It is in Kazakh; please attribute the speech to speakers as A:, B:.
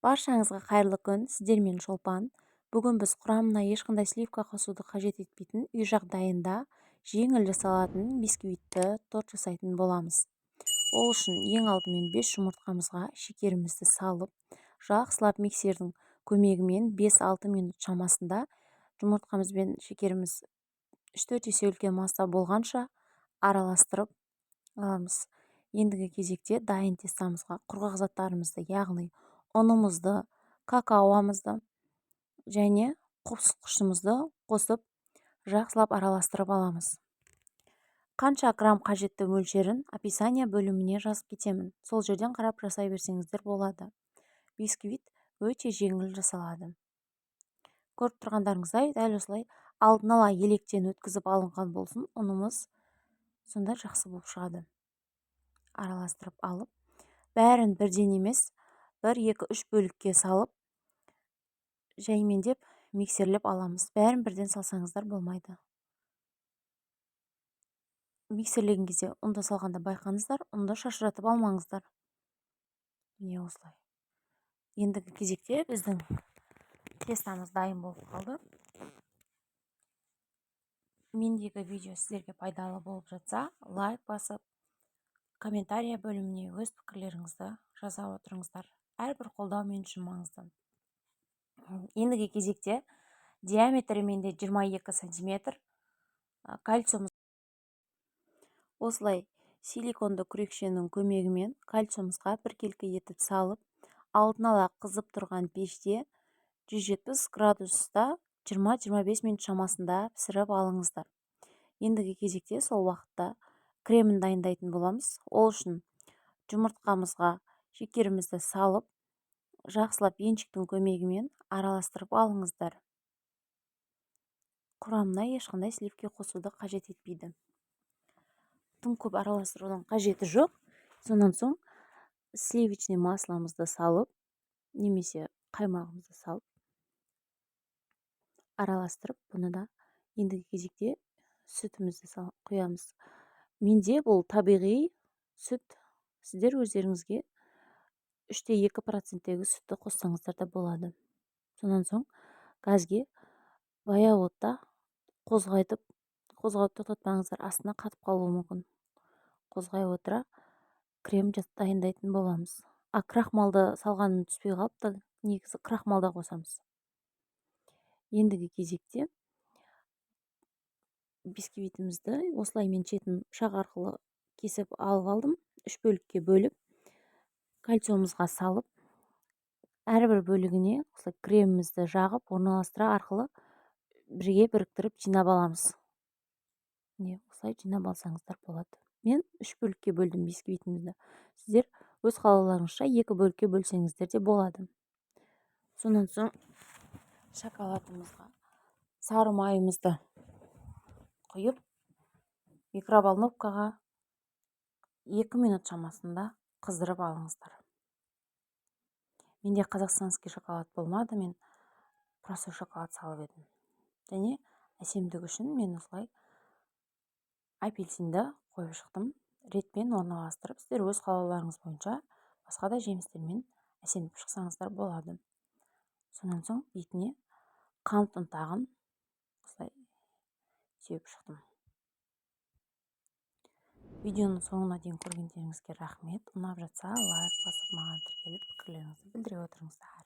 A: Баршаңызға қайырлы күн! Сіздермен Шолпан. Бүгін біз құрамына ешқандай сливка қосуды қажет етпейтін, үй жағдайында жеңіл жасалатын бисквитті торт жасайтын боламыз. Ол үшін ең алдымен 5 жұмыртқамызға шекерімізді салып, жақсылап миксердің көмегімен 5-6 минут шамасында жұмыртқамыз бен шекеріміз 3-4 есе үлкен масса болғанша араластырып аламыз. Ендігі кезекте дайын тестамызға құрғақ заттарымызды, яғни ұнымызды, какаомызды және қосқышымызды қосып, жақсылап араластырып аламыз. Қанша грамм қажетті мөлшерін описание бөліміне жазып кетемін, сол жерден қарап жасай берсеңіздер болады. Бисквит өте жеңіл жасалады. Көріп тұрғандарыңыздай, дәл осылай алдын ала електен өткізіп алынған болсын ұнымыз, сонда жақсы болып шығады. Араластырып алып, бәрін бірден емес, бір, екі, үш бөлікке салып, жаймендеп миксерлеп аламыз. Бәрін бірден салсаңыздар болмайды. Миксерлеген кезде ұнды салғанда байқаңыздар, ұнды шашыратып алмаңыздар. Міне, осылай. Ендігі кезекте біздің тестамыз дайын болып қалды. Мендегі видео сіздерге пайдалы болып жатса, лайк басып, комментария бөліміне өз пікірлеріңізді жаза отырыңыздар. Әрбір қолдау мен үшін маңызды. Ендігі кезекте диаметрі менде 22 сантиметр кольцомыз. Осылай силиконды күрекшенің көмегімен кольцомызға біркелкі етіп салып, алдын ала қызып тұрған пеште 170 градуста 20-25 минут шамасында пісіріп алыңыздар. Ендігі кезекте сол уақытта кремін дайындайтын боламыз. Ол үшін жұмыртқамызға шекерімізді салып, жақсылап венчиктің көмегімен араластырып алыңыздар. Құрамына ешқандай сливки қосуды қажет етпейді, тым көп араластырудың қажеті жоқ. Сонан соң сливочный масломызды салып немесе қаймағымызды салып, араластырып, бұны да ендігі кезекте сүтімізді құямыз. Менде бұл табиғи сүт, сіздер өздеріңізге 3,2 проценттегі сүтті қоссаңыздар да болады. Сонан соң газге баяу отта қозғайтып, қозғауды тоқтатпаңыздар, астына қатып қалуы мүмкін. Қозғай отыра крем дайындайтын боламыз. А, крахмалды салғаным түспей қалыпты, негізі крахмал да қосамыз. Ендігі кезекте бисквитімізді осылай мен шетін пышақ арқылы кесіп алып алдым. Үш бөлікке бөліп, кольцомызға салып, әрбір бөлігіне осылай кремімізді жағып, орналастыра арқылы бірге біріктіріп жинап аламыз. Міне, осылай жинап алсаңыздар болады. Мен үш бөлікке бөлдім бисквитімізді, сіздер өз қалауларыңызша екі бөлікке бөлсеңіздер де болады. Сонан соң шоколадымызға сары майымызды құйып, микроволновкаға 2 минут шамасында қыздырып алыңыздар. Менде казахстанский шоколад болмады, мен простой шоколад салып едім. Және әсемдік үшін мен осылай апельсинді қойып шықтым, ретпен орналастырып. Сіздер өз қалауларыңыз бойынша басқа да жемістермен әсемдеп шықсаңыздар болады. Сонан соң бетіне қант ұнтағын осылай сеуіп шықтым. Видеоның соңына дейін көргендеріңізге рахмет. Ұнап жатса, лайк басып, маған тіркеліп, пікірлеріңізді білдіре отырыңыздар.